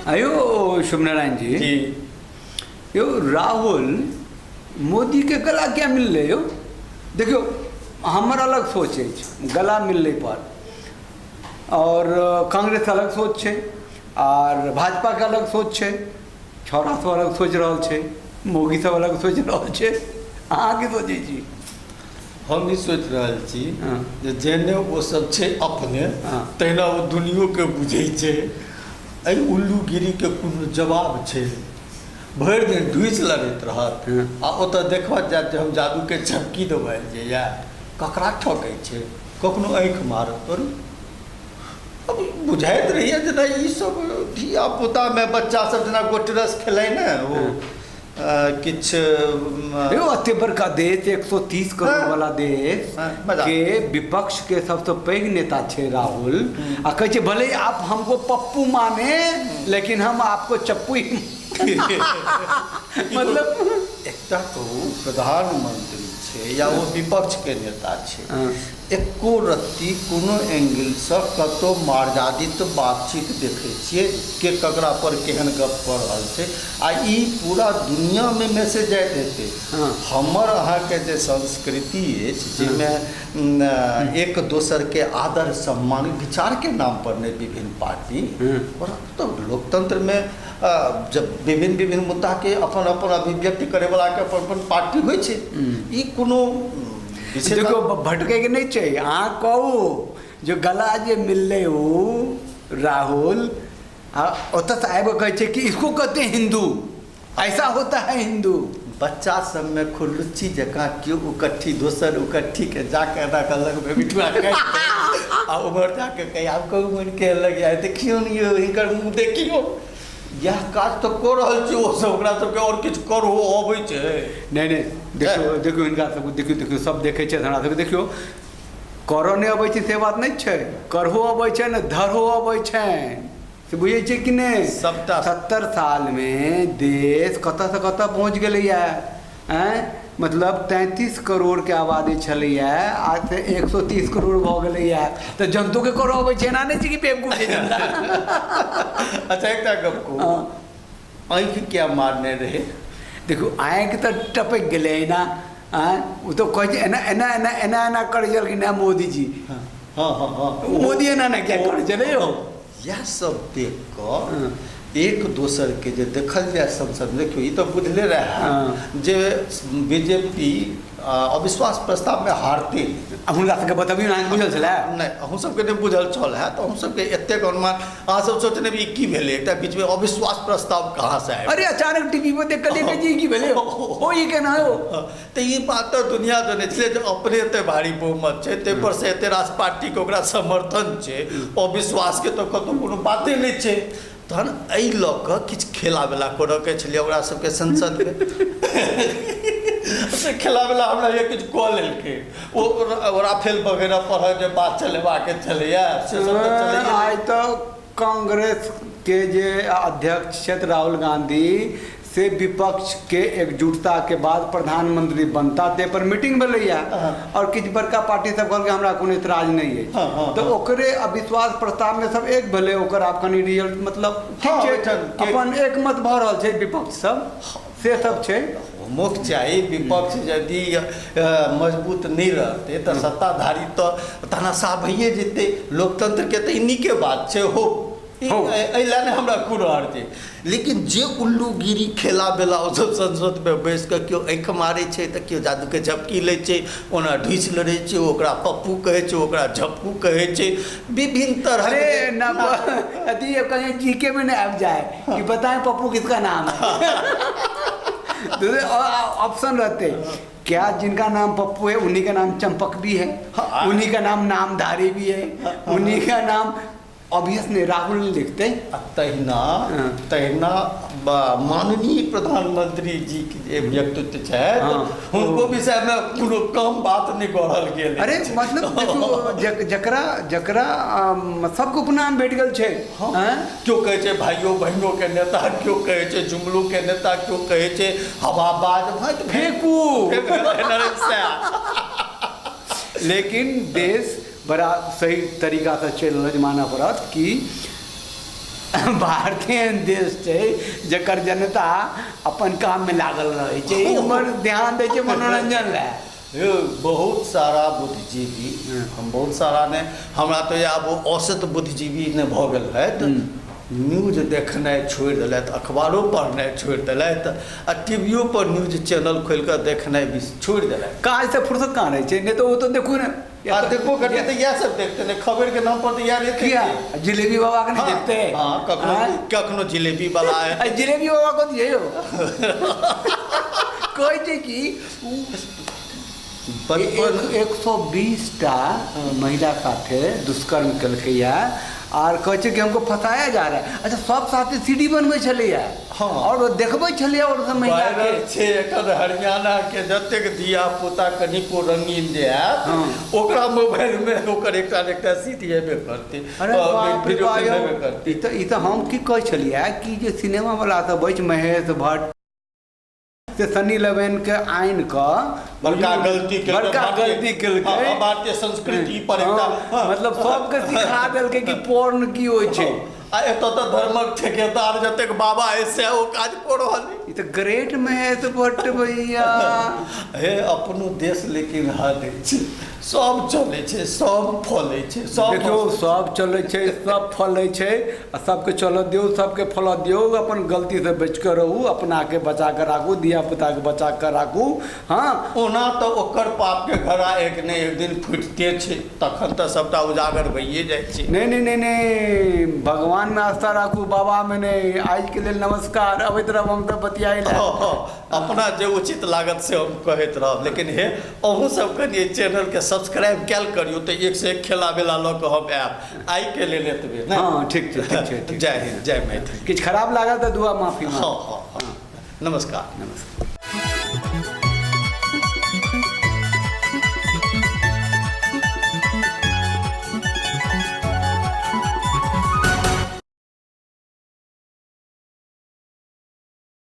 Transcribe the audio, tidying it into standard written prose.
आयो शुभनारायण जी जी। यो राहुल मोदी के गला क्या मिललै यौ? देखियौ, हमर अलग सोच अछि गला मिललै पर, और कांग्रेस के अलग सोच छै, आर भाजपा के अलग सोच छै, छौड़ा सब अलग सोचि रहल छै, मौगी सब अलग सोचि रहल छै। अहाँ की सोचै छी? हम ई सोचि रहल छी जे जेहने ओ सब छै अपने, तहिना ओ दुनियोके बुझै छै। एहि उल्लूगिरीके कोनो जवाब छै? भरि दिन ढूसि लड़ैत रहत आ ओतऽ देखत जायत जे हम जादूके झपकी देबै जे यए ककरा ठकै छै, कखनो आँखि मारत। तोर अब बुझाइत रहैए जेना ई सब धिया पुतामे बच्चा सब जेना गोटरस खेलै ने, ओ किछु यौ एते बड़का देश, 130 करोड़ वाला देश के विपक्ष के सबसे पैघ नेता छै राहुल, आ कहै छै भले आप हमको पप्पू माने लेकिन हम आपको चप्पू ही मतलब एकटा कहू, प्रधानमंत्री छै या ओ विपक्ष के नेता छै, एको रत्ती कोनो एंगलसँ कतहु मर्यादित बातचीत देखै छियै के ककरा पर केहन गप कऽ रहल छै? आ ई पूरा दुनियामे मैसेज जाइत हेतै। हमर अहाँके जे संस्कृति अछि जाहिमे एक दोसरके आदर सम्मान विचारके नाम पर नहि विभिन्न पार्टी, और तऽ लोकतंत्रमे जब विभिन्न विभिन्न मुद्दाके अपन अपन अभिव्यक्ति करैवलाके अपन अपन पार्टी होइ छै, ई कोनो देखो भटकैके नहि छै। अहाँ कहू जो गला जे मिललै ओ राहुल, आ ओतऽ आबि कऽ कहै छै कि इसको कहते हैं हिंदू, ऐसा होता है हिंदू। बच्चा सबमे खुरलुच्ची जकाँ केओ उकट्ठी दोसर उकट्ठीके जाके एना कहलक बिटुआ आ उम्हर जाके कही आब कहू मन के लग जाय देखियौ ने यौ हिनकर मुँह देखियौ। इएह काज तऽ कऽ रहल छै ओ सब, ओकरा सबके आओर किछु करहो अबै छै नहि? नहि, देखियौ देखियौ हिनका सबके देखियौ, देखियौ सब देखै छै हमरा सबके। देखियौ करऽ नहि अबै छै से बात नहि छै, करहो अबै छै ने धरहो अबै छै, से बुझै छियै कि नहि? सबटा 70 सालमे देश कतऽसँ कतऽ पहुँच गेलैए। आँय, मतलब 33 करोड़के आबादी छलैए, आज से 130 करोड़ भऽ गेलैए, तऽ जनतोके करऽ अबै छै, एना नहि छै कि बेवकूफ छै जनता। अच्छा एकटा गप कहू, आँखि किया मारने रहै? देखियौ आँखि तऽ टपकि गेलै एना। आँय, ओ तऽ कहै छै एना एना एना एना एना करै छलखिन हेँ मोदीजी। हँ हँ हँ मोदी एना एना किया करै छलै यौ? इएह सब देख कऽ एक दोसरके जे देखल जाय संसद, देखियौ ई तऽ बुझले रहए जे बीजेपी अविश्वास प्रस्तावमे हारतै। हुनका सबके बतबियौ, अहाँके बुझल छलै? नहि, अहूँ सबके नहि बुझल छल है, तऽ अहूँ सबके एतेक अनुमान, अहाँ सब सोचने ई की भेलै एकटा बीचमे अविश्वास प्रस्ताव कहाँसँ आयल? अरे अचानक टीवी पर देख कऽ जी की भेलै, ओ ई केना हो? तऽ ई बात तऽ दुनिया जनै छलै जे अपने एते भारी बहुमत छै, ताहि पर से एते रास पार्टीके ओकरा समर्थन छै, अविश्वासके तऽ कतहु कोनो बाते नहि छै। तहन एहि लऽ कऽ किछु खेला वेला करऽके छलै ओकरा सबके संसदमे, से खेला वेला हमरा ये किछु कऽ लेलकै। ओ राफेल वगैरह पर जे बात चलेबाके छलैए से सब तऽ चलैए। आइ तऽ कांग्रेस के जे अध्यक्ष छथि राहुल गांधी, से विपक्ष के एकजुटता के बाद प्रधानमंत्री बनता ते पर मीटिंग भेलैया, और किछु बड़का पार्टी सब कहलकै हमरा कोनो एतराज नहि अछि, तऽ ओकरे अविश्वास प्रस्ताव में सब एक भेलै। ओकर आब कनि रिजल्ट मतलब ठीक छै, अपन एकमत भऽ रहल छै विपक्ष सब, से सब छै। मुख्य चाही विपक्ष यदि मजबूत नहि रहतै तऽ सत्ताधारी तऽ तानाशाह भइए जेतै। लोकतंत्रके तऽ ई नीके बात छै हो, एहि लए नहि हमरा कोनो हर्ज छै। लेकिन जे उल्लूगिरी खेला बेला ओ सब संसदमे बैस कऽ केओ आँखि मारै छै तऽ केओ जादूके झपकी लै छै, ओना ढूसि लड़ै छै, ओकरा पप्पू कहै छै, ओकरा झप्पू कहै छै, विभिन्न तरह। अरे ना अथी कहीं जीके में नहीं आबि जाए कि बताएं पप्पू किसका नाम है, ऑप्शन रहते क्या जिनका नाम पप्पू है उन्हीं का नाम चंपक भी है, उन्हीं का नाम नामधारी भी है, उन्हीं का नाम ऑब्वियस नहीं राहुल नहीं लिखते। तहिना तहिना माननीय प्रधानमंत्री जी के जे व्यक्तित्व छथि हुनको विषयमे कोनो कम बात नहि कहल गेल। अरे मतलब देखियौ जकरा जकरा सबके उपनाम भेट गेल छै। केओ कहै छै भाइयो बहिनो के नेता, केओ कहै छै जुमलू के नेता, केओ कहै छै हवाबाज, भाई फेंकू। लेकिन देश बड़ा सही तरीकासँ चलि रहल छै। मानऽ पड़त कि भारते एहन देश छै जकर जनता अपन काममे लागल रहै छै, उमहर ध्यान दै छै मनोरंजन लए। यौ, बहुत सारा बुद्धिजीवी, हम बहुत सारा नहि, हमरा तऽ आब औसत बुद्धिजीवी नहि भऽ गेल रहथि, न्यूज देखनाइ छोड़ि देलथि, अखबारो पढ़नाइ छोड़ि देलथि आ टीवीओ पर न्यूज चैनल खोलि कऽ देखनाइ भी छोड़ि देलथि। काजसँ फुर्सत कहाँ रहै छै, नहि तऽ ओ तऽ देखू ने। आ देखबो करतै तऽ इएह सब देखतै ने, खबरिके नाम पर तऽ इएह रहतै। किया जिलेबी बाबा के नहि देखतै? हँ, कखनो कखनो जिलेबी वाला आय। जिलेबी बाबा कथी है यौ? कहै छै कि बचपन 120 टा महिला साथे दुष्कर्म केलकैया आर कहै छै कि हमको फंसाया जा रहा है। अच्छा, सब साथे सीडी बनबै छलैया। हँ। और ओ देखबै छलैया और सब महिला के। वायरल छै एखन हरियाणा के जतेक धिया पुता कनिको रंगीन जे हैत, ओकरा मोबाइल मे ओकर एकटा ने एकटा सीडी हेबे करतै। अरे बाप रे वीडियो बाप, फिल्म हेबे करतै। ई तऽ हम की कहै छलियै कि जे सिनेमा वाला सब अछि, महेश भट्ट से सनी लेवन के आनि कऽ बड़का गलती केलकै। बड़का गलती केलकै। हँ, भारतीय संस्कृति पर एकटा मतलब सबके सिखा देलकै कि पोर्न की होइ छै। आ एतऽ तऽ धर्मक ठेकेदार जतेक बाबा है से ओ काज कऽ रहल है। ई तऽ ग्रेट महेश भट्ट भैया। हे, अपनो देश लेकिन हद छै, सब चलै छै, सब फलै छै, सब। देखियौ, सब चलै छै, सब फलै छै आ सबके चलऽ दियौ, सबके फलऽ दियौ। अपन गलतीसँ बचि कऽ रहू, अपनाके बचा कऽ राखू, धिया पुताके बचा कऽ राखू। हँ। ओना तऽ ओकर पापके घड़ा एक ने एक दिन फुटिते छै, तखन तऽ सबटा उजागर भइए जाइ छै। नहि नहि नहि नहि, भगवानमे आस्था राखू, बाबामे नहि। आजके लेल नमस्कार। अबैत रहब हम तऽ बतियाइ लए। हँ, अपना जे उचित लागत से हम कहैत रहब, लेकिन हे, अहूँ सब कनि एहि चैनलके सब्सक्राइब कयल करियौ तऽ एक से एक खेला बेला लऽ कऽ हम आयब। आइके लेल एतबे ने? हँ, ठीक छै, ठीक छै, ठीक। जय हिंद, जय मैथिली। किछु खराब लागल तऽ दुआ माफी। हँ हँ हँ नमस्कार। नमस्कार।